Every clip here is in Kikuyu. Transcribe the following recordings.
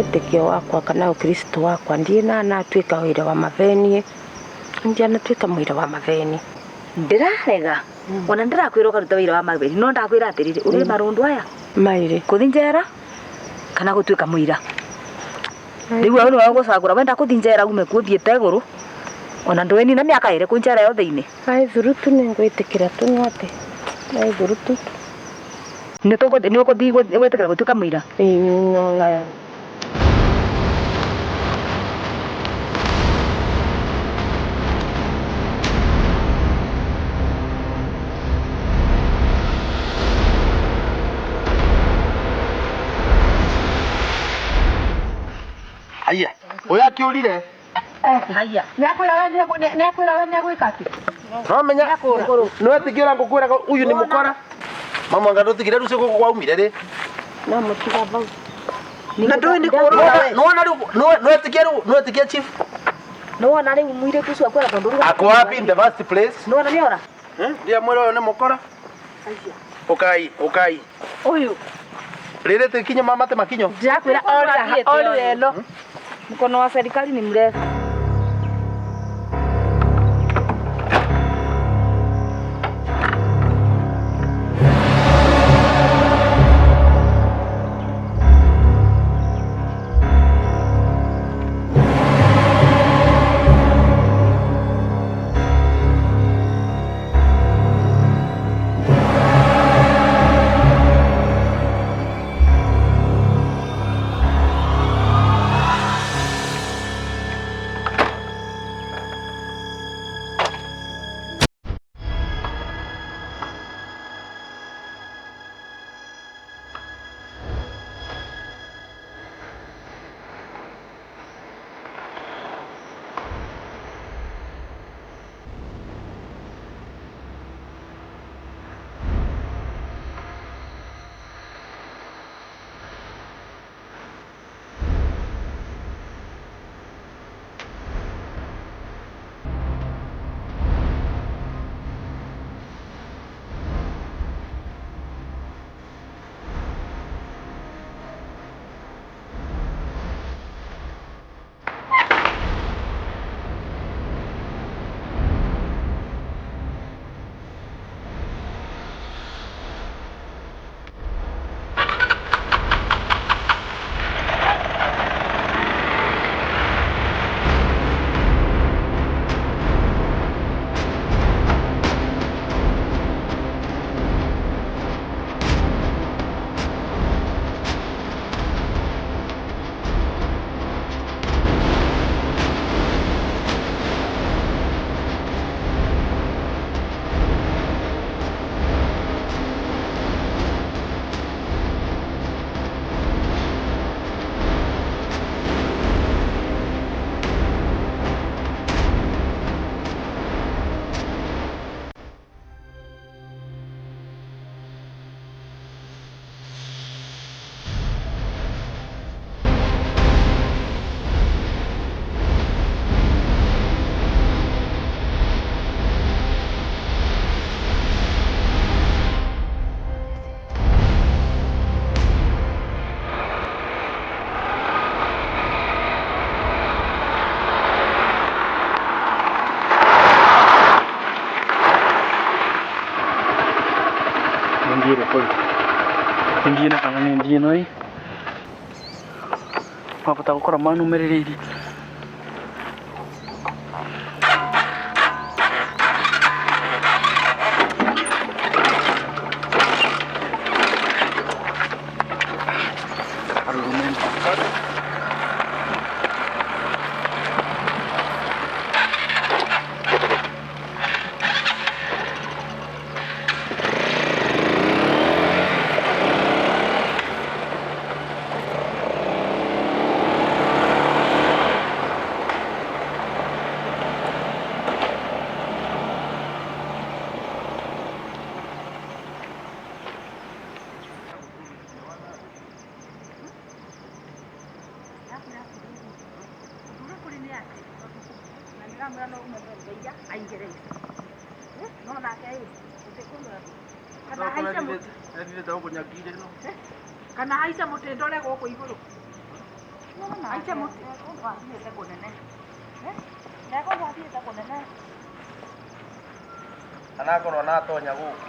Wĩtĩkio wakwa kana ũkristo wakwa ndiĩ natuĩka wĩra wa matheni, ndianatuĩka mũira wa matheni. Ndĩrarega ona ndĩrakwĩra ũkaruta wĩra wa matheni, no ndakwĩra atĩrĩrĩ, ũrĩ marũndũ aya maĩrĩ kũthi njera kana gũtuĩka mũira. Rĩu hau nĩwe ũgũcagũra, wenda kũthi njera ume kuo ũthiĩte igũrũ, ona ndũĩ nina mĩaka ĩrĩkũ njera ĩyo thĩinĩ. Ai thurutu nĩngwĩtĩkĩra tu no atĩ ai thurutu. Nĩ ũgũthiĩ gwĩtĩkĩra gũtuĩka mũira? Ĩĩ, no na Haya, ũyũ akĩũrire. Haya. Nĩakwĩra we nĩagwĩka atĩ? No menya no etigĩra ngũkwĩraga uyu nĩ mũkora. Mama anga ndũtigire rũcio gũkũ kwaumire rĩ. No mũtiga bau. Na ndũĩ nĩ kũrora we. Nĩwona rĩu no etikia rĩu no etikia chief. Nĩwona rĩu mũirĩtu ũcio akwĩra tondũ rĩu Ako wapi in the first place? Nĩwona nĩora? Ndia mwĩra ũyũ nĩ mũkora. Ũkai, ũkai. Ũyũ. Rĩrĩ tĩkinyo mama te makinyo. Ndĩrakwĩra orĩra orĩra ĩno. Mkono wa serikali ni mrefu. Hindi na kana hindi na eh. Mapata ko ramano meririri. Kana haica mũtĩ ndore gũkũ igũrũ. Aicha muti. Wathiĩte kũnene. Ndeko wathiĩte kũnene. Anakorwo natonya gũkũ.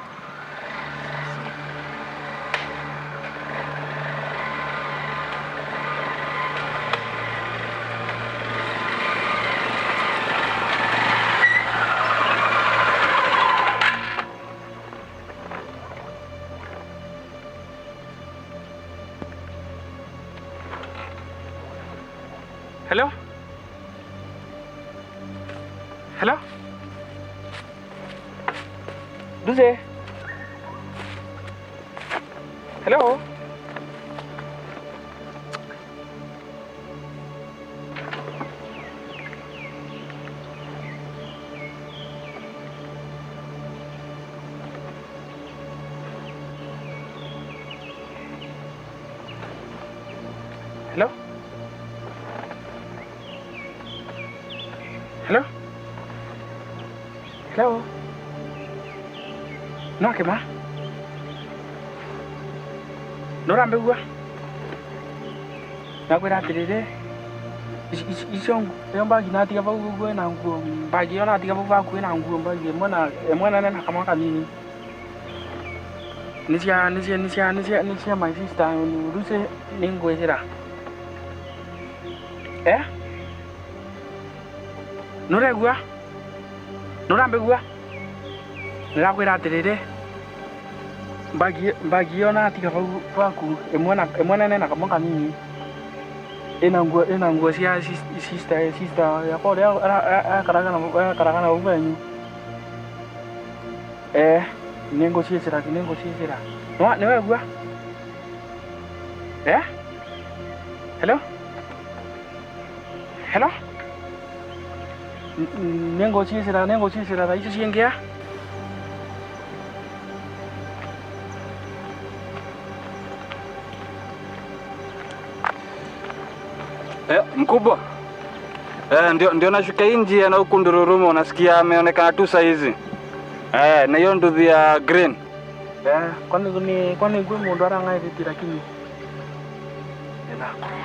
Hello? Hello? Duze? Hello? Hello? Hello? Hello? No kema? Nora mbegua? Nakwira atiriri icio iyo mbagi natiga vau uguo ina nguo mbagi iyo natiga vau vakuhi na nguo mbagi imwe na imwe nene na kamwe kanini ni cia ni cia ni cia ni cia ni cia my sister ruce ni ngwicira eh nuregua nurambigua nirakwira atiriri mbagi iyo natiga vau vaku imwe nene na kamwe kanini ina nguo cia sister yakwa uria akaraga na vau venyu eh ninguciicira niwegua eh hello hello ninguciicira thaa icio ciingia. Mkubwa. Ndio nashuka hii njia na huku Ndururuma unasikia ameonekana tu saa hizi. Na hiyo nduthi ya green. Kwani ngwe mundu arang'aithĩtie lakini nĩnakorwo.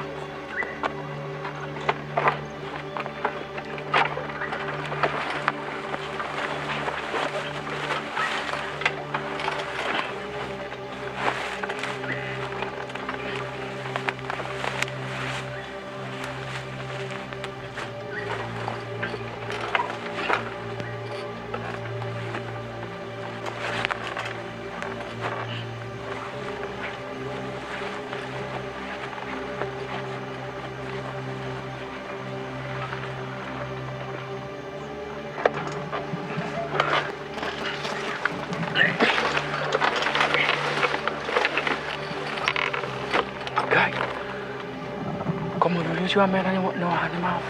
Ucio wa mera ni wa ni ma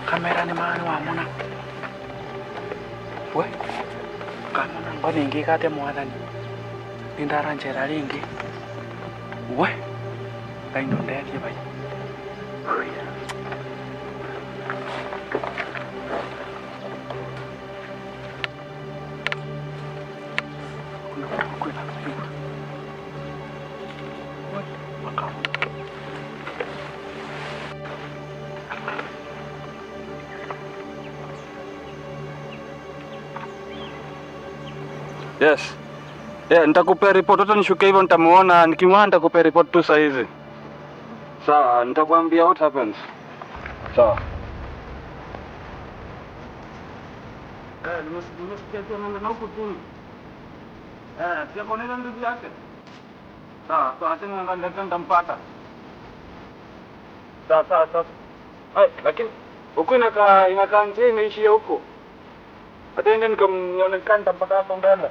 kamera ni ma ni wa mona we kamona ngoni ngikate mwathani ni ndara njera ringi we ngai ndo ndetie bai. Yes. Yeah, nitakupea report hata nishuke hivyo nitamuona, nikimuona nitakupea report tu saa hizi. Sawa, nitakwambia what happens. Sawa. Nimesikia tu anaenda na huku tu. Pia kwa nini ndugu yake? Sawa, sawa, acha niangalie kama nitampata. Sawa, sawa, sawa. Ai, lakini huku inakaa njia imeishia huku. Hata ndio nikamwonekana nitampata hapo mbele.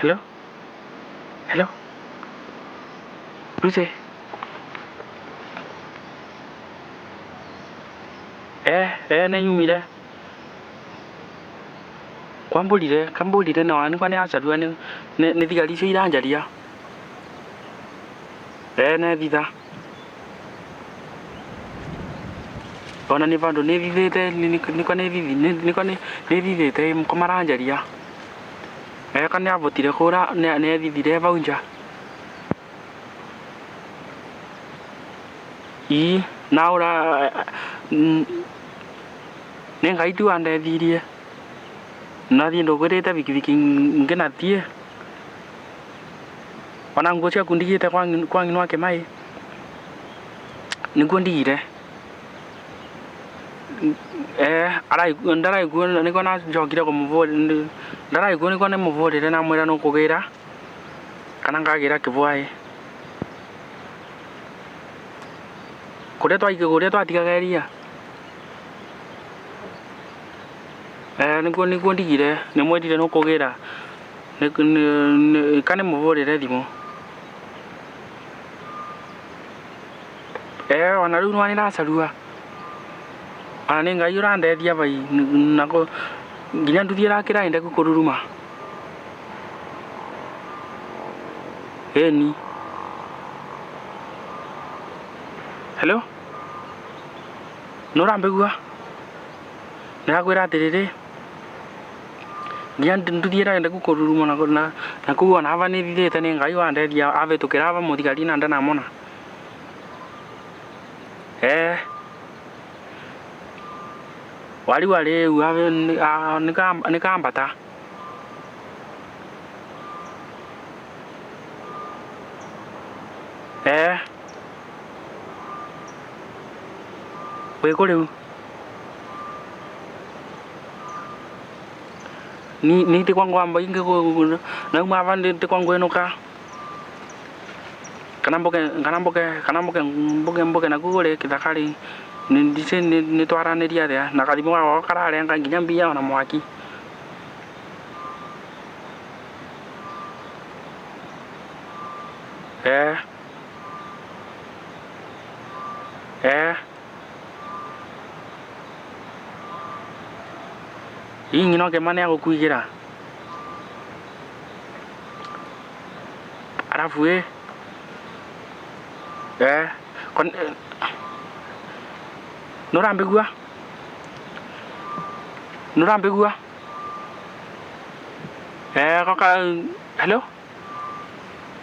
Hello? Hello. Bruce. Ne nyumire. Kwambulire, kambulire na wani kwani acarua ni ni thigari icio iranjaria. Ne thitha. Ona ni vandu ni thithite ni kwa ni thithi ni kwa ni thithite ko maranjaria. Kana avotire kura ni thithire vau nja. Ii na ura ni Ngai tu andethirie. Nathie ndugwirite bikibiki nginathie. Ona nguo ciaku ndigite kwa ng'ina wake mai. Niguo ndigire. Ndaraigua niguo nacokire kumuvurira ndaraigua niguo nimuvurire namwira nukugira kana ngagira kibwai. Kuria kuria twatigaga iria. Niguo ndigire nimwirire nukugira kana nimuvurire thimu. Ona riu nĩracarua. Ona nĩ Ngai ũrandethia vai nako nginya nduthi ĩrakĩra ende kũruruma. Ĩni. Hello. Nĩũrambigua? Ndĩrakwĩra atĩrĩrĩ nginya nduthi ĩrenda kũruruma na kũu ona ava nĩthithĩte nĩ Ngai wandethia avĩtũkĩra ava mũthigari na ndanamona. Wari wari nikambata. Wĩ kũ rĩu? Ni ti kwangu amba ingi nauma ava ti kwangu inuka. Kana mboke naku ri kithaka ri ndice ni twaraniria atia na kathimu gakwa kararenga nginya mbia ona mwaki. Ii ng'ina ũkĩma nĩagũkuigĩra. Arabu ĩ nĩũrambigua? Nĩũrambigua? Koka hello?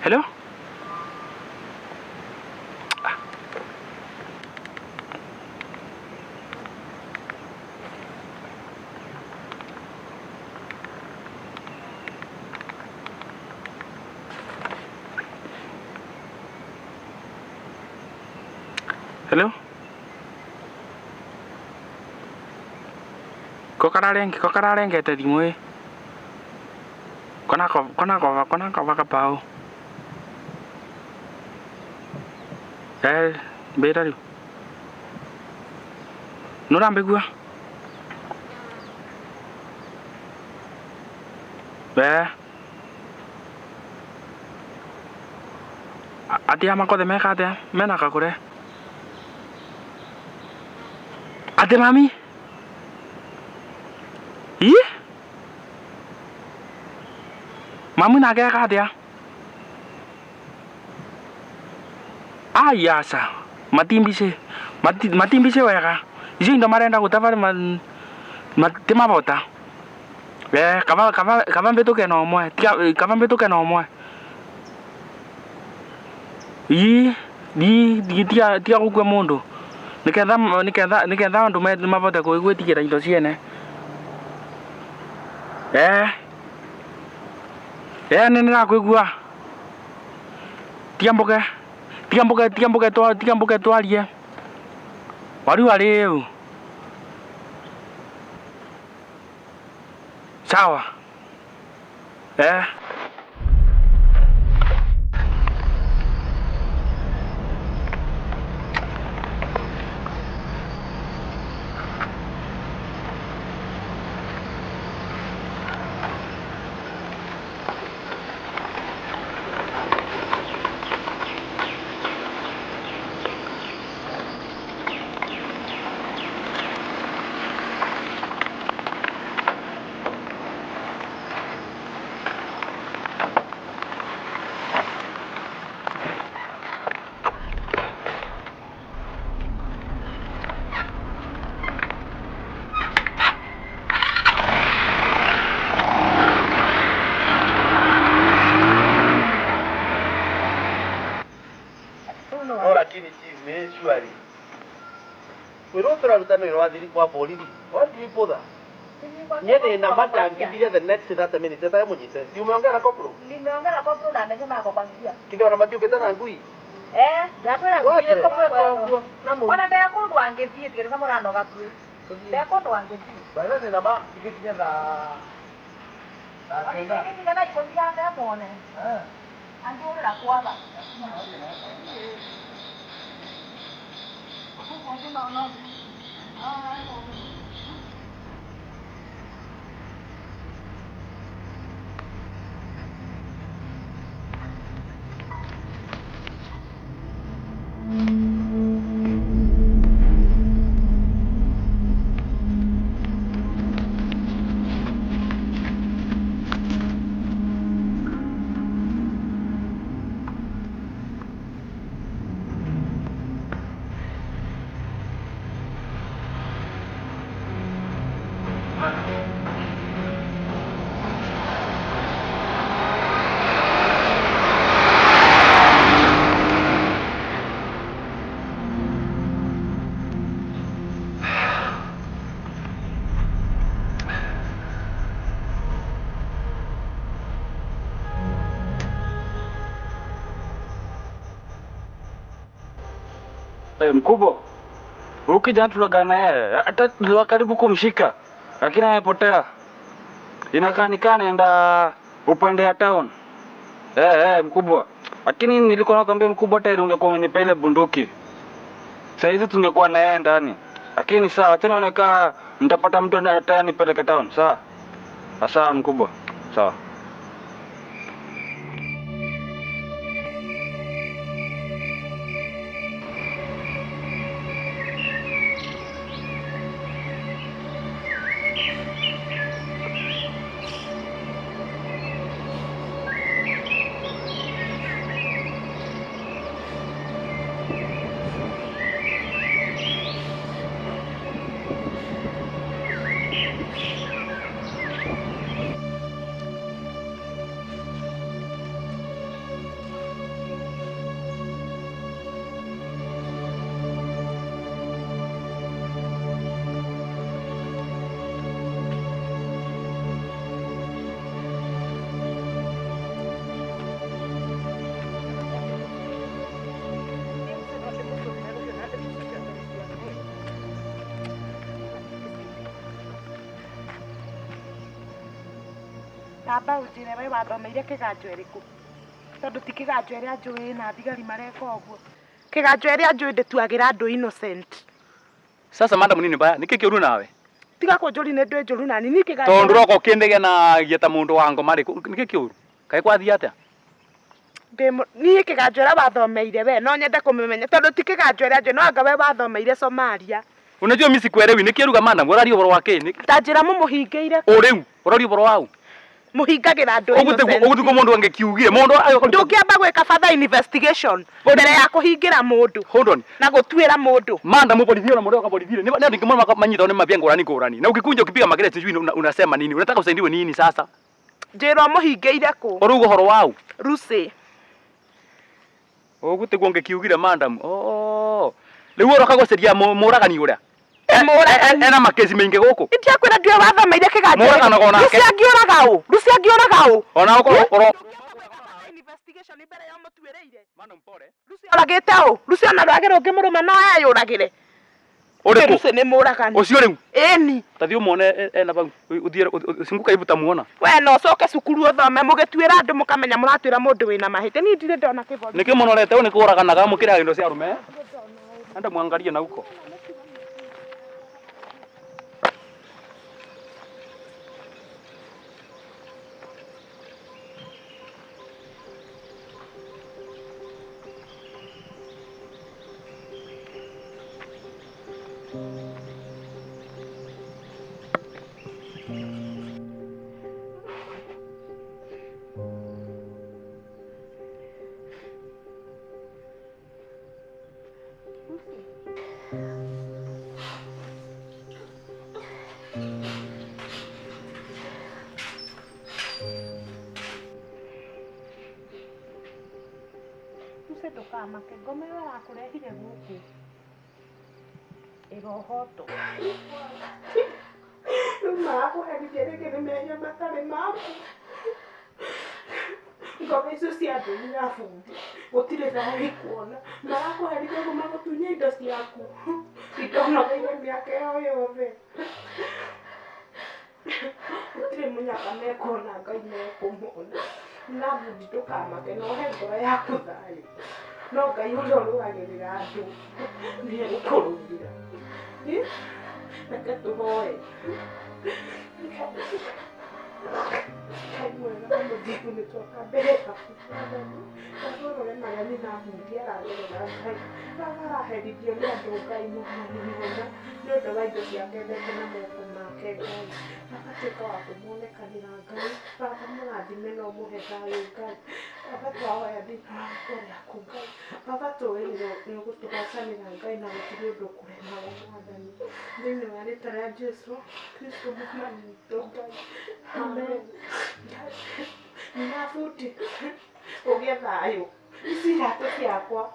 Hello? Hello? Ko kararengete thimu ĩ. Kona kova kabao. Mbĩra rĩu. Nĩũrambigua? Atia makothe meka atia? Mena kakũre? Ate mami? Ii? Mamu nake eka atia? Ai aca. Matimbice. Matimbice wega. Icio indo marenda gũtaba timabota. Kaba mbĩtũke na ũmwe. Kaba mbĩtũke na ũmwe. Ii, tiga gũkua mũndũ. Niketha andu mabote gwĩtigĩra indo ciene. Nĩ nĩrakwĩgua. Tiga mboke twarie. Wariu rĩu. Sawa. Tũraruta nĩ rwa thiri kwa borithi. Why do you bother? Nyene na matangithire the next 30 minutes etaye munyite. Si umeongea na kopro? Nimeongea na kopro na amesema ako kwa njia. Kile ona matiukite na ngui. Eh, ndakwira Wate. ngui kopro kwa nguo. Ona ndekundu angithie tigere muranoga tu. Ndekundu angithie. Baada ni namba ikikinya thaa kenda. Nginya ikũmi ndemwone. Eh. Angĩũrĩra kwaba. Mkubwa, huyu kijana tuliagana naye hata tuliwa karibu kumshika, lakini amepotea. Inakaa ni kaa anaenda upande ya town. Mkubwa, lakini nilikuwa nakwambia mkubwa, tayari ungekuwa umenipa ile bunduki saa hizi tungekuwa na yeye ndani. Lakini sawa, tena nakaa nitapata mtu atanipeleke town. Sawa sawa mkubwa, sawa. Namba unjire we wathomeire kiganjo iriku tondu ti kiganjo iria njui na thigari mareka uguo kiganjo iria njui ndituagira andu innocent. Sasa madam nini mbaya niki kiuru nawe tiga kunjuri ni ndu njuru na nini kiganjo tondu roka ukindege na gieta mundu wa ngoma ri niki kiuru kai kwathia atia ni kiganjo iria wathomeire we no nyende kumimenya tondu ti kiganjo iria njui no anga we wathomeire Somalia. Unajua mimi sikuelewi niki ruga madam uraria uboro wa ki ta njira mumuhingeire uriu uraria uboro wau muhingagira andu ugutuko mundu angikiugire mundu ndungiamba gwika further investigation mbere ya kuhingira mundu. Hold on. Na gutuira mundu madam polithio na mundu akapolithire ni ndio ngimona manyita ni mabia ngurani ngurani na ukikunja ukipiga makelele sijui unasema nini unataka usaidiwe nini sasa njirwo muhingeire ku urugo horo wau rusi ugutigwo ngikiugire madam oh riu uroka guceria muragani uria ena makesi maingi guku itiakwira ndio wathomeire kiganjo Mũraganaga onake. Rusi angiũraga ũ Rusi angiũraga ũ ona ukorwo investigation mbere ya mutuĩrĩire madam pole Rusi oragĩte ũ Rusi ona rwagĩ rũngĩmũrũma no eyũragĩre uriku Rusi nĩ mũragani ucio riu ĩni tathi umuone ena bau uthie ucinguka ibu tamuona we no ucoke cukuru uthome mũgĩtuĩra andũ mũkamenya mũratuĩra mũndũ wĩna mahĩtia niĩ ndirĩ ndona kĩbori niki munorete u nikuraganaga mukiraga indo cia arume enda mwangarie na uko Rusi ndukamake ngoma ĩyo ĩrakũrehire gũkũ Ĩrohotwo. Rĩu marakũherithia rĩngĩ nĩ mehia matarĩ maku. Ngoma icio cia ndũi na bundi gũtirĩ thayũ ikuona. Marakũherithia ũguo magũtunye indo ciaku. Indo ũnogeire mĩaka ĩyo yothe. Gũtirĩ mũnyaka mekuona Ngai nĩekũmona. Na bundi ndũkamake na ũhe ngoro yaku thayũ. No Ngai ũrĩa ũrũagĩrĩra andũ nĩegũkũrũĩrĩra. Reke tũhoe. Ngai mwega na mũthingu nĩ twoka mbere yaku Mwathani. Ũrore marĩa nyina bundi aragerera Ngai. Baba araherithio nĩ andũ Ngai mwathani mwega nĩ ũndũ wa indo ciake endete na moko make Ngai. Baba tuĩka wa kũmuonekanĩra Ngai. Baba mũrathime na ũmũhe thayũ Ngai. Baba twahoya thĩinĩ wa rĩtwa rĩaku Ngai. Baba tũĩ nĩ ũgũtũhotanĩra Ngai na gũtirĩ ũndũ ũkũremagwo Mwathani. Thĩinĩ wa rĩtwa rĩa Jesu Kristo mwathani witũ Ngai. Amen. Nyina bundi ũgĩe thayũ. Ici iratũ ciakwa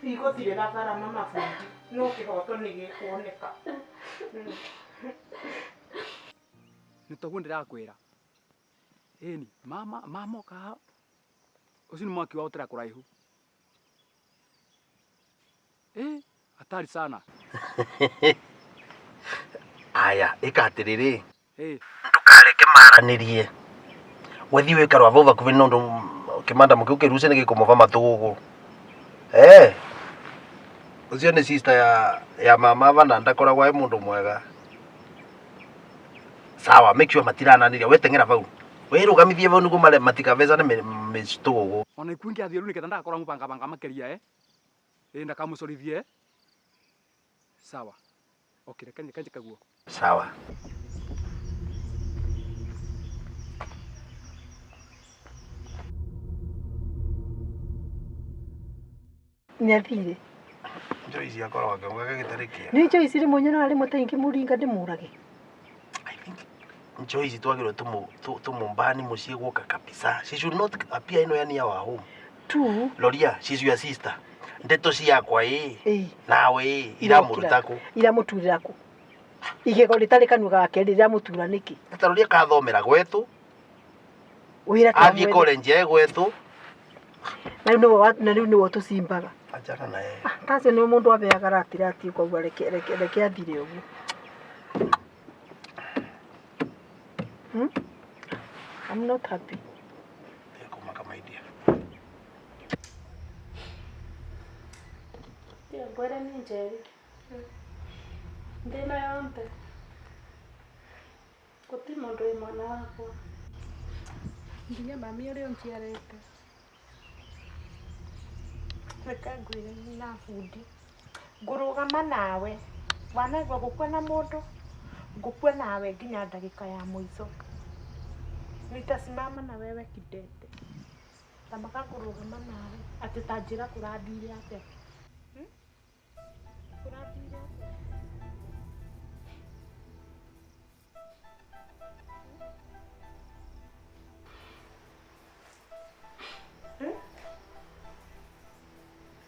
igũthirĩra bara mama bundi no kĩhoto nĩ gĩkuoneka. Nĩ toguo ndĩrakwĩra. Ĩni, mama mama oka haha, ũcio nĩ mwaki wa gũtera kũraihu. Eh, hatari sana. Aya, ĩka atĩrĩrĩ. Eh. Ndũkareke maranĩrie. Wethiĩ wĩkare vau vakuvi nondu kĩmanda mũkĩu kĩruce nĩ gĩkũmũva matũgũgũ. Eh. Ũcio nĩ sister ya ya mama ava na ndakoragwo e mũndũ mwega. Sawa, make sure matirananĩria. We teng'era vau. Wĩrũgamithie vau nĩguo mare matikavecane mĩtũgũgũ. Ona ikuũ ingĩathiĩ rĩu nĩgetha ndagakorwo amũbangabanga makĩria eh. Ĩ ndakamũcorithie eh. Sawa. Okay, reke reke njĩke guo. Sawa. Nĩathire. Joyce akoragwo akĩonga gĩtarĩ kĩega. Nĩ Joyce rĩmwe nyonaga rĩmwe ta ingĩmũringa ndĩmũrage. Joyce twagĩrĩirwo tũmũmbani mũciĩ gwoka kabisa. She should not appear anywhere near our home. Tu. Loria, she's your sister. Ndeto ciakwa ĩ Ĩĩ. nawe ĩ iramũruta kũ? Iramũturĩra kũ? Igego rĩtarĩ kanua gake rĩ rĩramũtura nĩkĩ? Ta Loria kathomera gwetũ, Wĩra athiĩ twamwethe. college e gwetũ. Na rĩu nĩwe wa- na rĩu nĩwe ũtũcimbaga. Achana na yeye. Tacio nĩ mũndũ abeaga rati rati ũkauga reke reke reke athire ũguo. I'm not happy. Kũmaka my dear. Ngwĩre nĩ njeri. Thĩ ĩno yonthe gũtirĩ mũndũ wĩ mwana wakwa. Nginya mami ũrĩa ũnjiarĩte. Reke ngwĩre na bundi. Ngũrũgama nawe. Wanaigua gũkua na mũndũ? Ngũkua nawe nginya ndagĩka ya mũico. Nitasimama na wewe kidete. Tamaka ngũrũgama nawe. Atĩ ta njĩra kũrathire atĩa. Kũrathire atĩa?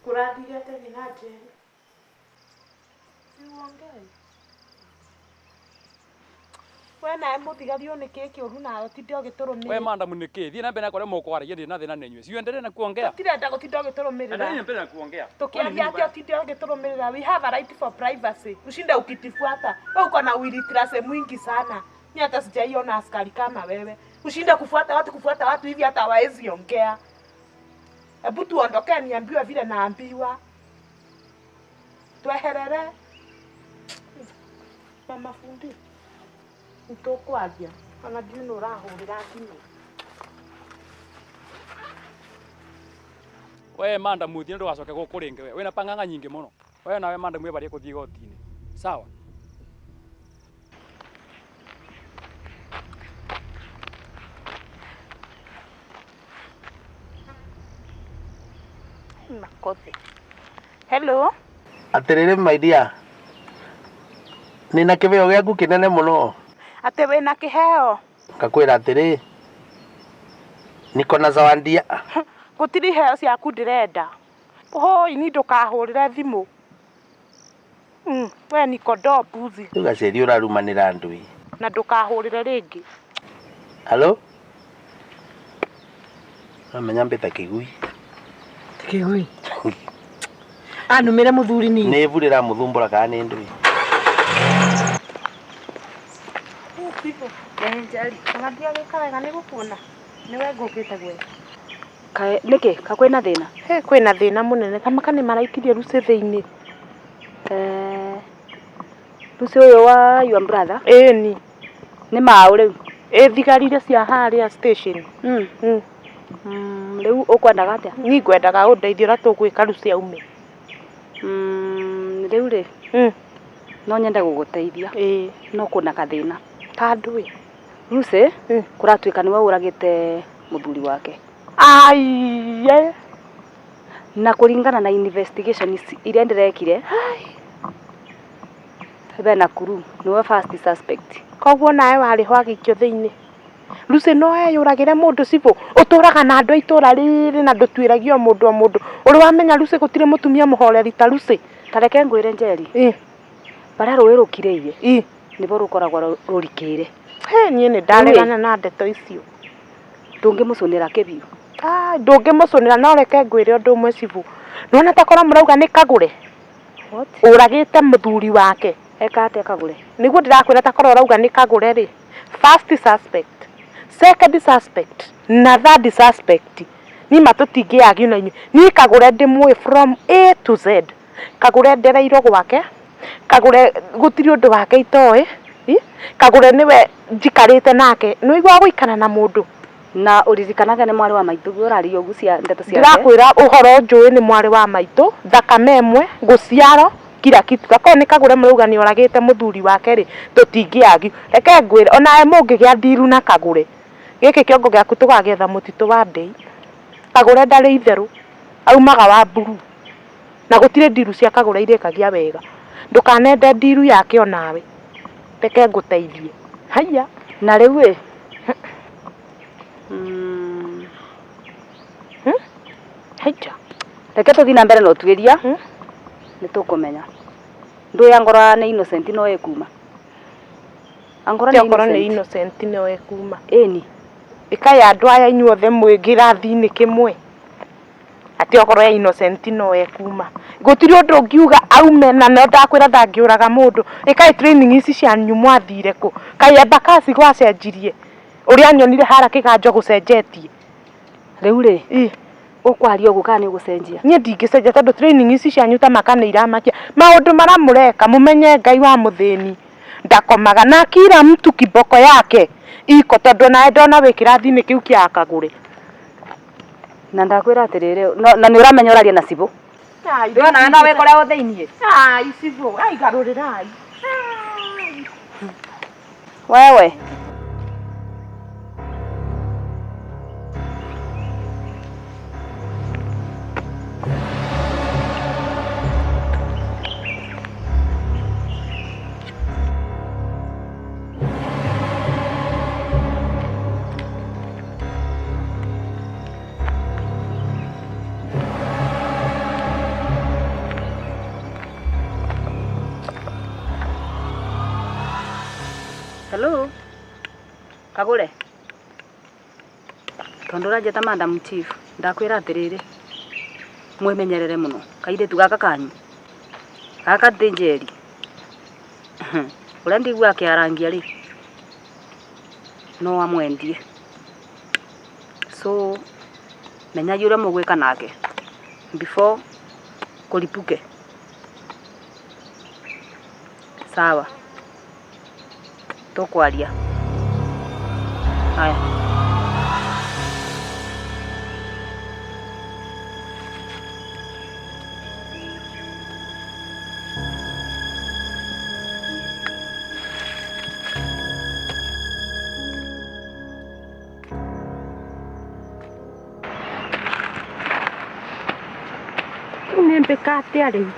Kũrathire atĩa nyina Njeri? Si uongee. We nawe mũthigari ũyũ nĩ kĩĩ kĩũru nawe ũtinde We ũgĩtũrũmĩrĩra. madam nĩ kĩ? Thiĩ na mbere na kũrĩa mũkwaragia ndirĩ na thĩna na inyuĩ. Si uendelee na kuongea. Tũtirenda gũtinda ũgĩtũrũmĩrĩra. Endelea na mbere na kuongea. Tukiaria atĩa ũtinde ũgĩtũrũmĩrĩra. We have a right for privacy. Ushinde ukitufuata. Wewe uko na uiliterasi mwingi sana. Mimi hata sijaiona askari kama wewe. Ushinde kufuata watu hivi hata hawaezi ongea. Hebu tuondokee niambiwe vile naambiwa. Tweherere. Mama fundi. Nĩtũkwaria. Ona ndiũĩ nũ ũrahũrĩra thimũ. We madam thiĩ ndũgacoke gũkũ rĩngĩ we. Wĩna pang'ang'a nyingĩ mũno. We nawe madam wĩbarie kũthiĩ igoti-inĩ. Sawa. Makothi. Hello. Atĩrĩrĩ my dear. Nĩna kĩheo gĩaku kĩnene mũno. Atĩ wĩna kĩheo. Ngakwĩra atĩrĩ, niko na zawadi ya Gũtirĩ iheo ciaku ndĩrenda. Hũi ni ndũkahũrĩre thimũ. We ni kondoo mbuzi. Rĩu gaceri ũrarumanĩra andũ ĩ. Na ndũkahũrĩre rĩngĩ. Halo? Amenya mbĩta kĩgui. Kĩgui. Anumĩre mũthuri ni. Nĩ ibu rĩramũthumbũra kana nĩ ndũĩ? Ona ndiagĩka wega nĩ gũkuona. Nĩwe ngũkĩte gwetha. Kae nĩkĩ ka kwĩna thĩna? He kwĩna thĩna mũnene. Kamaka nĩ maraikirie Lucy thĩinĩ. Lucy ũyũ wa your brother? Ĩni. Nĩ maũ rĩu? Ĩ thigari iria cia harĩa station. Rĩu ũkwendaga atĩa? Niĩ ngwendaga ũndeithie ũrĩa tũgwĩka Lucy aume. Rĩu rĩ, no nyende gũgũteithia. No kwĩna gathĩna. Ta ndũĩ? Lucy, kũratuĩka nĩwe ũragĩte mũthuri wake. Aiye. Na kũringana na investigation iria ndĩrekire, bena kuru niwe first suspect. Koguo nawe warĩ ho agĩikio thĩinĩ. Lucy no eyũragĩre mũndũ cibũ. Ũtũraga na andũ a itũra rĩrĩ na ndũtuĩragio mũndũ o mũndũ. Ũrĩ wamenya Lucy gũtirĩ mũtumia mũhoreri ta Lucy. Ta reke ngwĩre Njeri. Barĩa rũĩ rũkirĩire. Nĩbo rũkoragwo rũrikĩire. He niĩ nĩ ndaregana na ndeto icio. Ndũngĩmũcũnĩra kĩbiũ. Ndũngĩmũcũnĩra no reke ngwĩre ũndũ ũmwe cibũ. Nĩwona ta korwo mũrauga nĩ Kagũre. Ũragĩte mũthuri wake. Eka atĩa Kagũre? Nĩguo ndĩrakwĩra ta korwo ũrauga nĩ Kagũre rĩ. First suspect, second suspect na third suspect. Niĩ ma tũtingĩagio na inyuĩ. Niĩ Kagũre ndĩmũĩ from A to Z. Kagũre ndereirwo gwake. Kagũre gũtirĩ ũndũ wake itoĩ. Kagũre nĩwe njikarĩte nake. Nĩũiguaga gũikara na mũndũ. Na ũririkanage nĩ mwarĩ wa maitũ guo ũraria ũguo cia ndeto ciake. Ndĩrakwĩra ũhoro njũĩ nĩ mwarĩ wa maitũ, thakame ĩmwe, gũciaro kila kitu. Akorwo nĩ Kagũre mũrauga nĩ oragĩte mũthuri wake rĩ, tũtingĩagio. Reke ngwĩre onawe mũngĩgĩa ndiru na Kagũre. Gĩkĩ kĩongo gĩaku tũgagĩetha mũtitũ wa ndĩi. Kagũre ndarĩ itherũ, aumaga wa mburu. Na gũtirĩ ndiru cia Kagũre irĩkagia wega. Ndũkanende ndiru yake onawe. Reke ngũteithie. Haiya. Na rĩu ĩ. Haija. Reke tũthiĩ na mbere na ũtuĩria. Nĩ tũkũmenya. Ndũĩ angorwo nĩ innocent no ĩkuma. Angorwo nĩ Angorwo nĩ innocent. innocent no ĩkuma. Ĩni. Ĩkai andũ aya inyuothe mwĩ kĩrathi-inĩ kĩmwe. Atĩ okorwo e innocent no ekuma. Gũtirĩ ũndũ ũngiuga aume na no ndakwĩra ndangĩũraga mũndũ. Ĩkai training ici cianyu mwathire kũ? Kaĩ Embakasi gwacenjirie? Ũrĩa nyonire hara kĩganjo gũcenjetie. Rĩu rĩ, ũkwaria ũguo kana nĩ ũgũcenjia? Niĩ ndingĩcenjia tondũ training ici cianyu ta maka nĩ iramakia. Maũndũ marĩa mũreka mũmenye Ngai wa mũthĩni ndakomaga na kila mtu kiboko yake iko tondũ nawe ndona wĩ kĩrathi-inĩ kĩu kĩa Kagũre. Na ndakwĩra atĩrĩrĩ, na nĩ ũramenya ũraria na cibũ. Rĩu onawe no wĩkore o thĩiniĩ. Ai cibũ, ai garũrĩrai. Wewe. Hello. Kagũre. Tondũ ũranjĩta Madam Chief, ndakwĩra atĩrĩrĩ, mwĩmenyerere mũno kairĩtu gaka kanyu. Gaka ti Njeri. Ũrĩa ndigua akĩarangia rĩ, no amwendie. So menyai ũrĩa mũgwĩka nake before kũripuke. Sawa. Tũkwaria. Haya. Nĩ mbĩka atĩa rĩu?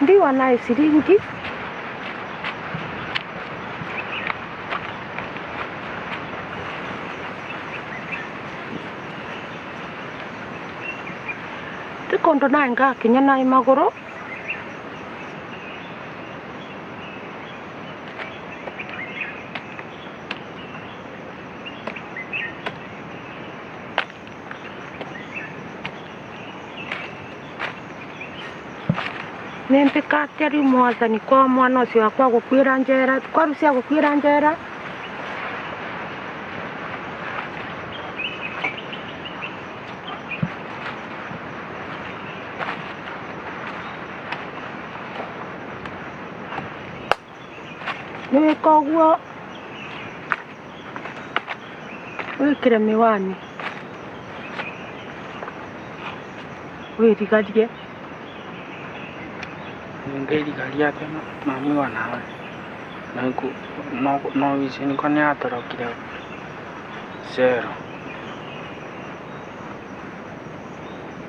Ndiwa nayo ciringi. Ti kũndũ naĩ ngakinya naĩ magũrũ. Nĩmbĩka atĩa rĩu mwathani kwa mwana ũcio wakwa gũkuĩra njera kwa rucia gũkuĩra njera. Nĩwĩka ũguo wĩkĩre mĩwani wĩrigarie. Nĩngĩrigaria atĩa mami wa nawe no ici nĩko nĩatorokire cero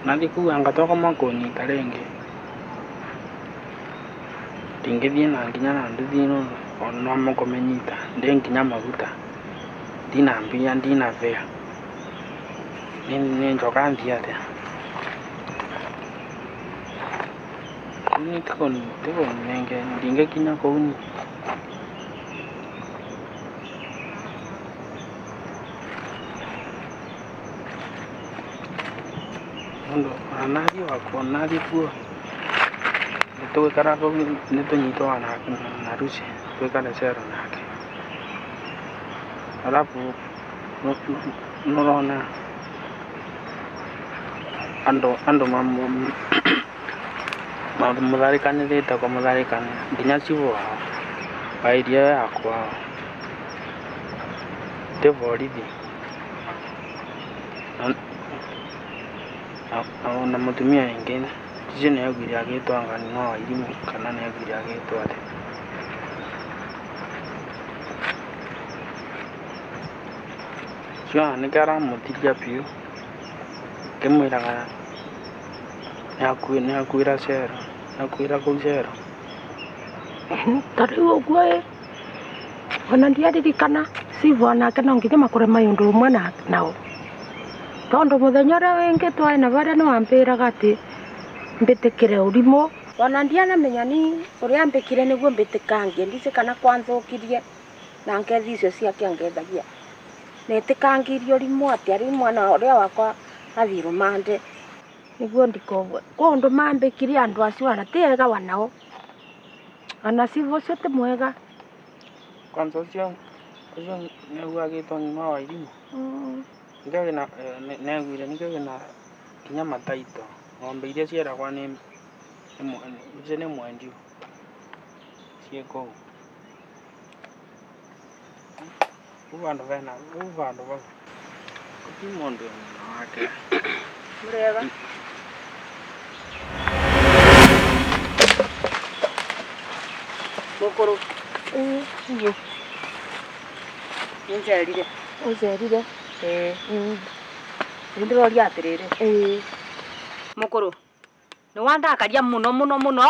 nathi kuu anga twakoma kũnyita rĩngĩ ndingĩthiĩ na nginya na nduthi nũndũ no mũkũmĩnyita ndĩ nginya maguta ndina mbia ndina fare nĩ njoka nthiĩ atĩa kũu nĩ tikũnenge ndingĩkinya kũu niĩ. Nũndũ ona nathiĩ wakuo nathiĩ kuo nĩtũgĩikara kũu nĩtũnyitwo na Lucy twĩkare cero nake alafu nũrona andũ mamũtharĩkanĩrĩte kũmũtharĩkanĩra nginya cibũ wao wa area ya kwao ti borithi na mũtumia ũngĩ ũcio nĩaugire agĩtwo anga no Wairimũ kana nĩaugire agĩtwo atĩa. Ũcio nĩkĩo aramũtiria biũ akĩmwĩraga nĩakuĩra cero nĩakuĩra kũu cero. Ta rĩu ũguo ĩ ona ndiaririkana cibũ onake no nginya makore mai ũndũ ũmwe nao tondũ mũthenya ũrĩa wĩngĩ twarĩ na barĩa nĩwambĩraga atĩ mbĩtĩkĩre ũrimũ ona ndianamenya ni ũrĩa mbĩkire nĩguo mbĩtĩkangie ndicĩ kana kwanthũkirie na ngethi icio ciake angethagia netĩkangirie ũrimũ atĩa rĩu mwana ũrĩa wakwa athiĩ rũmande nĩguo ndikobwe kwĩ ũndũ mambĩkire andũ acio ona ti ega wanao ona cibũ ũcio ti mwega. Kwanza ũcio nĩaugua agĩtwo ng'ima wa Wairimũ nĩkĩo kĩna nĩaugire nĩkĩo kĩna nginya mataito ng'ombe iria cieragwo nĩ ũcio nĩ mwendiũ ciĩ kũu vau vandũ vena vau vandũ vau gũtirĩ mũndũ wĩ mwena wake. Mũrĩega? Mũkũrũ Iyo nĩnjerire. Ũnjerire. Ĩĩ nĩndĩroria atĩrĩrĩ mũkũrũ nĩwandakaria mũno mũno mũno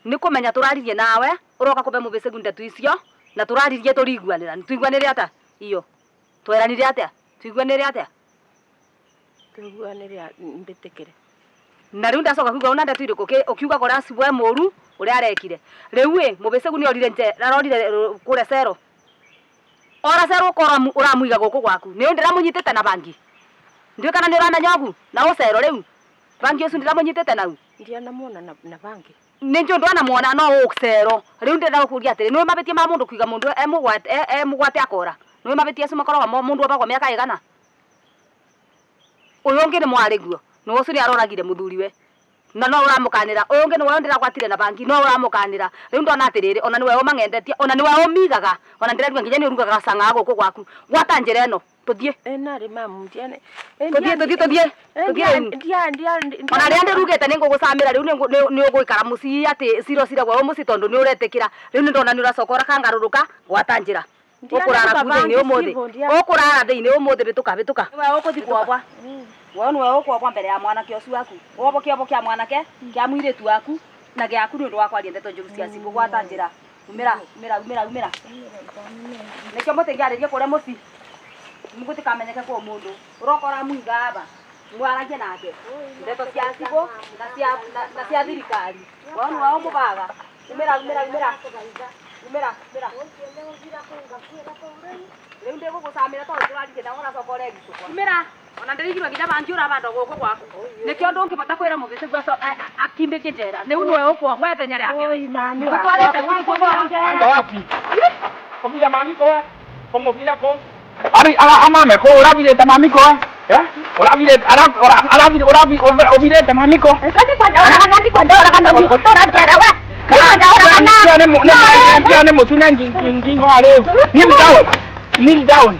nĩ kũmenya tũraririe nawe ũroka kũbe mũbĩcĩgu ndeto icio na tũraririe tũriguanĩra nĩtũiguanĩre atĩa iyo tweranire atĩa tuiguanĩre atĩa Tũiguanĩre mbĩtĩkĩre. Na rĩu ndacoka kuigua una ndeto irĩkũ ũkiugaga ũrĩa cibũ e mũru ũrĩa arekire rĩu ĩ mũbĩcĩgu nĩorire nje arorire kũrĩa cero ora cero ũkora ũramũiga gũkũ gwaku nĩ ndĩramũnyitĩte na bangi ndiũĩ kana nĩ ũramenya ũgu na ũcero rĩu bangi ũcio ndĩramũnyitĩte nau Ndianamuona na bangi nĩ njũĩ ndwanamuona no ũcero rĩu ndĩrenda gũkũria atĩrĩ nĩũĩ mabĩtia ma mũndũ kũiga mũndũ e mũgwate akora nĩũĩ mabĩtia acio makoragwo mũndũ obagwo mĩaka ĩgana ũyũ ũngĩ nĩ mwarĩguo nĩ ũcio nĩ aroragire mũthuriwe na no ũramũkanĩra ũyũ ũngĩ nĩwe ndĩragwatire na bangi no ũramũkanĩra rĩu ndona atĩrĩrĩ ona nĩwe ũmang'endetie ona nĩwe ũmigaga ona ndĩrerua nginya nĩ ũrugaga cang'aa gũkũ gwaku gwata njĩra ĩno tũthiĩ Narĩ mamu ndiane tũthiĩ tũthiĩ tũthiĩ tũthiĩ rĩu ona rĩrĩa ndĩrugĩte nĩngũgũcamĩra rĩu nĩ ũgũikara mũciĩ atĩ ciro ciragwo wĩ mũciĩ tondũ nĩ ũretĩkĩra rĩu nĩ ndona nĩ ũracoka ũrakangarũrũka gwata njĩra ũkũrara kuu thĩinĩ ũmũthĩ ũkũrara thĩinĩ ũmũthĩ bĩtũka bĩtũka nĩwe ũkũthiĩ kuobwa we nĩwe ũkuobwa mbere ya mwanake ũcio waku wobwo kĩobo kĩa mwanake kĩa mũirĩtu waku na gĩaku nĩ ũndũ wa kwaria ndeto njũru cia cibũ gwata njĩra umĩra umĩra umĩra umĩra nĩkĩo mũtingĩarĩrie kũrĩa mũciĩ mũgũtikamenyeke kwa mũndũ ũroka ũramũiga aba mwaragie nake ndeto cia cibũ na cia thirikari we nĩwe ũmũbaga umĩra umĩra umĩra umĩra umĩra rĩu ndĩgũgũcamĩra tondũ tũraririe na ũracoka ũregicũkwa umĩra. Ona ndirigirwa nginya bangi urabanda guku gwaku. Nikio ndungibota kwira mubisi gwaco akimbitie njera. Riu niwe ukwa ithenya riake. Oi mami. Gutwarite guku Anda wapi? Komira mami ko. Komira ko. Ari ala amame ko urabirete mami ko. Eh? Urabirete ara arabire urabi obirete mami ko. Kandi kwenda ora kandi kwenda ora kandi gutora njera we. Kwenda ora kana. Ne mutuna ngingo ale. Kneel down. Kneel down.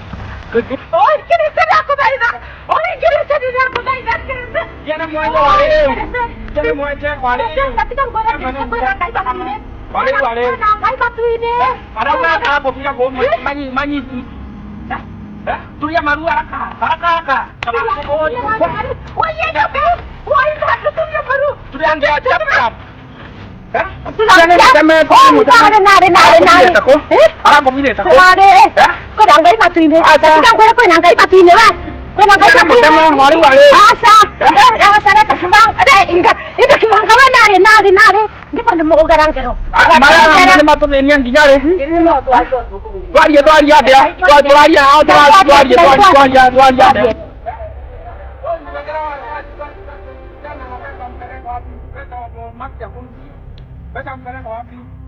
Oi kirese nakuthaitha. Oi kirese nakuthaitha kirese. Yana mwanzo wale. Yana mwanzo wale. Katika ngora kwira ngai batuine. Wale wale. Ngai batuine. Ara ka ko ko manyi manyi. Tulia maru haraka haraka haraka.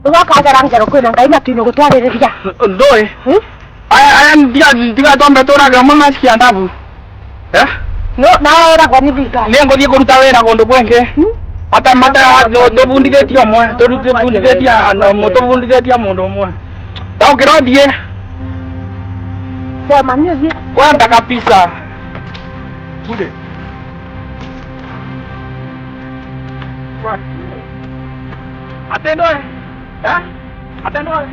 Wakagera ngero kwina ngai matuine gutwaririria ndoi aya ndiga twambe turaga mama cia ndabu eh no na uragwa ni thirikari ni nguthie kuruta wira kundu kwingi ata mata tubundithitie umwe tubundithitie mundu umwe taukira thie sema ni thie kwenda kabisa bude Atendo eh? Atendo eh?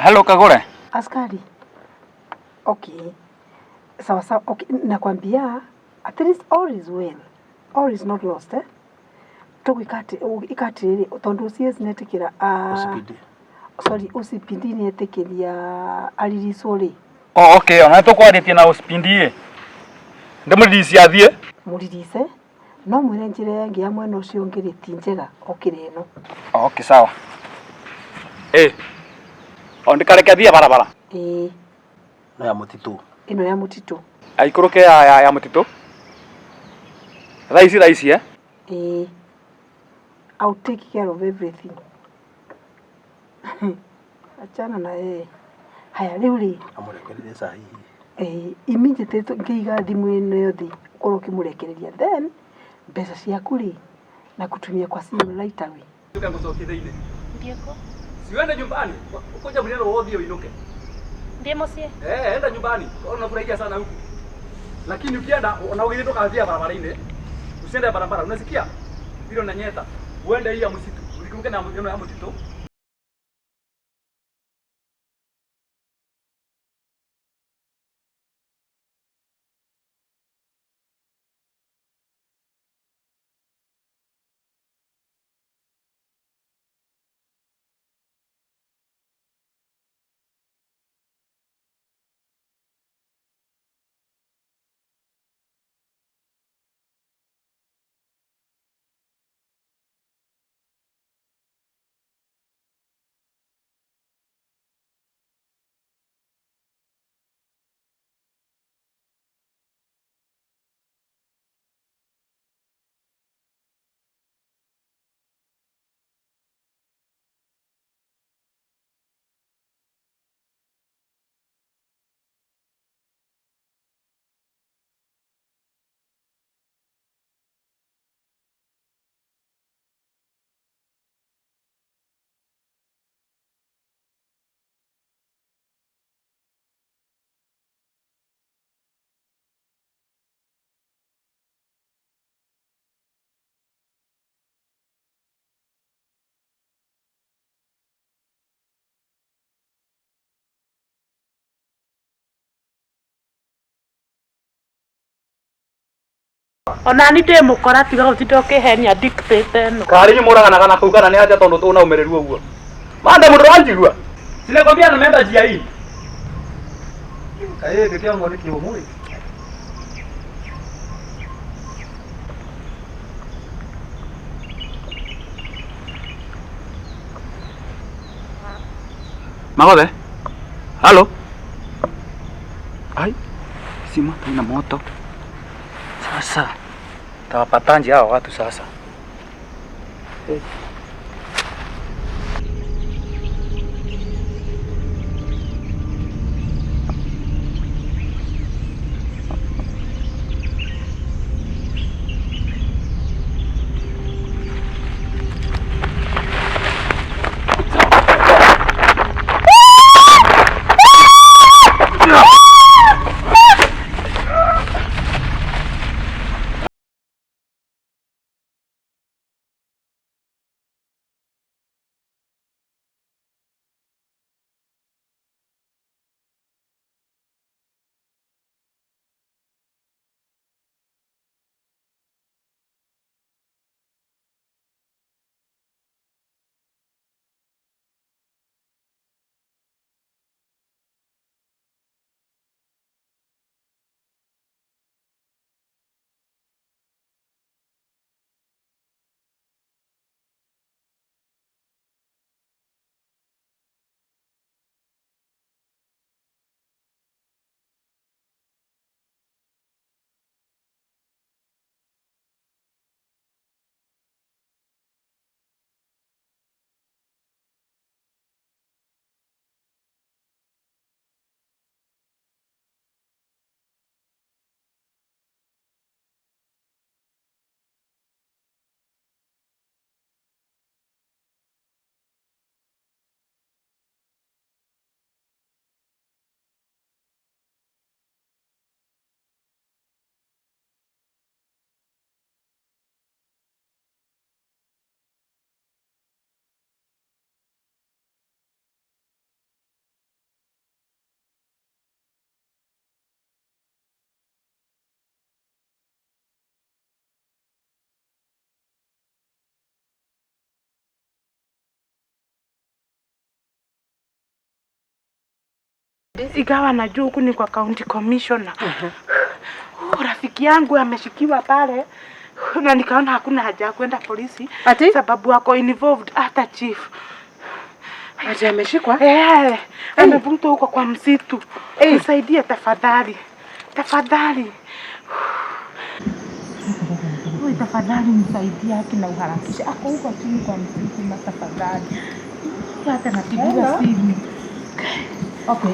Hello Kagore. Askari. Okay. Sawa sawa, okay, nakwambia at least all is well. All is not lost, eh? Tugikati ikatiriri tondu CS netikira OCPD. Sorry, OCPD netikiria aririswo ri. Oh, okay, ona tukwaritie na OCPD. Ndimuriricie athie. Muririce no mwire njira yangi ya mwena ucio ngiri ti njega okire ino. Okay, sawa. Eh. Ondikareke athie barabara. Eh. No ya mutitu. Ino ya mutitu. Aikuruke ya mutitu. Raisi eh? Eh. I'll take care of everything. Achana na yeye. Haya riu ri. Amurekererie sahihi. Eh, immediately ngiiga thimu ino yothi ukorwo ukimurekereria then mbeca ciaku ri na kutumia kwa simu right away. Tukangucokia Ndieko. Siwende nyumbani. Ukoja mlelo wothie uinuke. Ndiye mosie. Eh, enda nyumbani. Unafurahia sana huku. Lakini ukienda na ugithie ndukathiĩ barabara-inĩ. Usiende barabara, unasikia? Hilo na nyeta. Uende hii ya msitu. Usikumbuke na ya msitu. Ona ni ndĩ mũkora, tiga gũtinda ũkĩhenia dictate ĩno. Kari nyu muraganaga na kuu kana ni atia tondu tuna umereru uguo. Manda mundu wanjigua. Sinakwambia nimeenda njia hii. Kaye kikiongo ni kiumuri. Magothe. Halo. Ai. Simu ina moto. Sasa tawapatanje hao watu sasa. Hey. Igawa najua huku ni kwa county commissioner. Rafiki yangu ameshikiwa pale na nikaona hakuna haja ya kwenda polisi. Ati? Sababu wako involved hata chief. Ati ameshikwa? Eh, amevutwa huko kwa msitu. Nisaidie tafadhali. Tafadhali. Wewe tafadhali nisaidie haki na uharakishe. Ako huko chini kwa msitu na tafadhali. Hata napigiwa simu. Okay.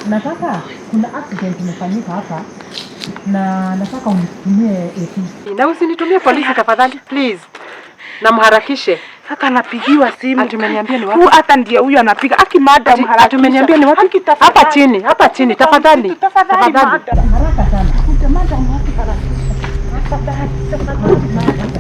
Nataka kuna accident imefanyika hapa na nataka unitumie AP. Na usinitumie polisi tafadhali, please. Na mharakishe. Sasa napigiwa simu. Ati umeniambia ni wapi? Huu hata ndiye huyu anapiga. Aki madam harakisha. Ati umeniambia ni wapi? Hapa chini, hapa chini tafadhali. Tafadhali madam. Haraka sana. Kuja madam haki harakisha. Tafadhali, tafadhali madam.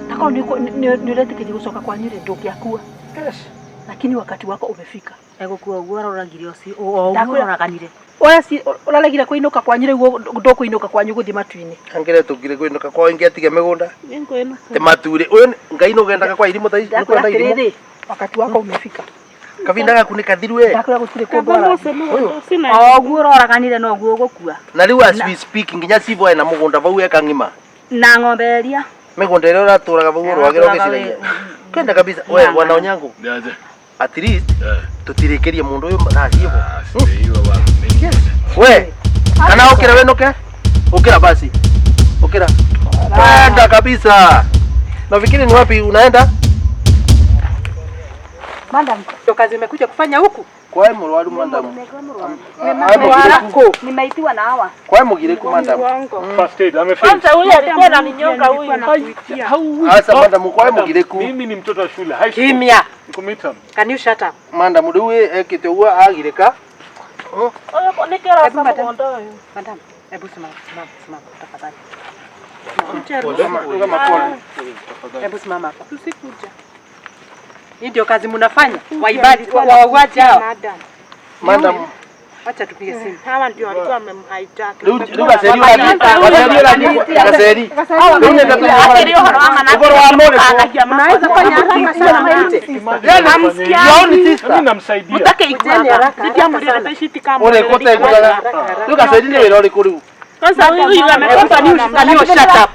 Takoro ni uretĩkĩria gũcoka kwanyu rĩ ndũngĩakua. Lakini wakati wako umefika. Egũkua ũguo aroragire ũcio o ũguo aroraganire. Oya si ũraregire kũinũka kwanyu rĩu ndũkũinũka kwanyu gũthiĩ matu-inĩ. Angire tũngire kũinũka kwao ingĩatiga mĩgũnda. Te mature. Ũyũ Ngai nũgendaga kwa irimũ thaa ici. Ndakwĩra atĩrĩrĩ, wakati wako umefika. Kavinda gaku nĩ kathiru we. Ndakwĩra gũtirĩ kũndũ arathiĩ. O ũguo ũroraganire no ũguo ũgũkua. Na rĩu as we speak nginya cibo ena mũgũnda vau eka ng'ima. Na ng'ombe ĩrĩa mĩgũnda ĩrĩa ũratũraga vau ũrwagĩra ũgĩciragia. Kwenda kabisa we bwana Onyango. At least tutirĩkĩrie mũndũ ũyũ thaa ciĩvo. We kana ũkĩra wĩnũke? Ũkĩra basi. Ũkĩra. Kwenda kabisa. Nafikiri ni wapi unaenda? Madam, ndio kazi umekuja kufanya huku? Kwae mũrwaru madam. Nimeitiwa na hawa. Kwae mũgirĩku madam. First aid amefeli. Kwanza huyu alikuwa na minyonga huyu. Asa madam kwae mũgirĩku. Mimi ni mtoto wa shule high school. Kimya. Niko midterm. Can you shut up? Madam rĩu ekĩte ũguo agirĩka. Huyu nikera sa mgonda huyu. Madam, hebu simama, simama, simama tafadhali. Hebu simama hapa. Tusikuja. Hii ndio kazi mnafanya? Waibaji, wauaji hao. Madam, Acha tupige simu. Hawa ndio walikuwa wamemhijack. Rĩu gaceri gaceri. Rĩu nenda Ũhoro wa Mnaweza fanya haraka sana mwite. Yaani sister. Mimi namsaidia. Mutake ikuaga. Ũrĩ kũtegũraga. Rĩu gaceri nĩ wĩra ũrĩkũ rĩu? Kwanza huyu ametoka ni ushikaniyo shut up.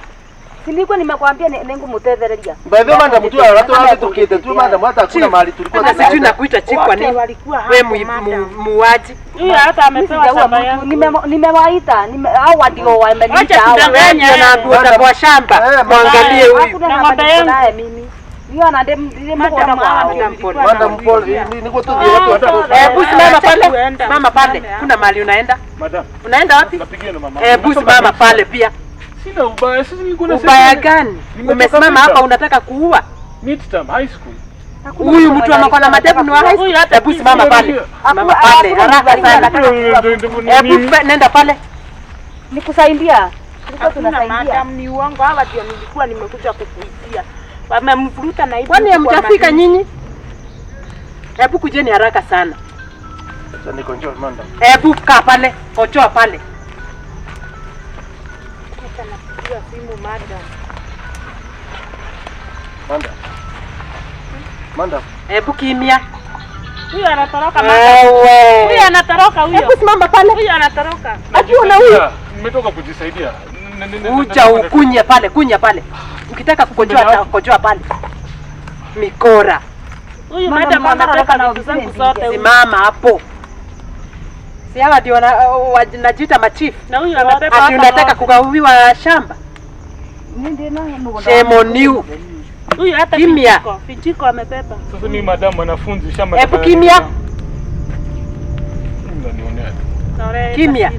Silikuwa nimekwambia ningumutethereria. By the way madam tu ara tũrahĩtũkĩte tu madam hata hakuna mahali tulikuwa. Sasa sijui nakuita chief kwa nini? Wewe muuaji. Huyu hata amepewa shamba yangu. Nimewaita, hawa ndio wameniita hawa. Wewe naambiwa utakuwa shamba. Muangalie huyu. Hakuna namba niko naye mimi. Niyo na ndiye mgunda kwao. Madam Paul, niko tuthiĩ tu. Hebu simama pale. Simama pale. Kuna mahali unaenda? Madam. Unaenda wapi? Napigia na mama. Hebu simama pale pia. Sina ubaya, sisi nilikuwa na ubaya gani? Umesimama hapa unataka kuua? Midterm high school. Huyu mtu amekuwa na madevu ni wa high school. Hebu simama pale. Simama pale haraka sana. Hebu nenda pale. Nikusaidia. Tulikuwa tunasaidia. Madam, ni uongo hawa ndio nilikuwa nimekuja kukuitia. Wamemvuruta na hivi. Kwani hamjafika nyinyi? Hebu kujeni haraka sana. Sasa niko njoo madam. Hebu kaa pale, kochoa pale. Simu madam. Madam. Madam. Hebu kimya. Huyu anatoroka madam. Huyu anatoroka huyo. Hebu simama pale. Huyu anatoroka. Akiona huyu. Nimetoka kujisaidia. Uja ukunye pale, kunya pale. Ukitaka kukojoa kojoa pale. Mikora. Huyu madam anataka na vitu zangu zote. Simama hapo. Si hawa ndio wanajiita machief. Na huyu amebeba. Ati unataka kugawiwa shamba? Shame on you. Huyu hata kimya. Vijiko amebeba. Sasa mimi madam mwanafunzi shamba. Hebu kimya. Kimya.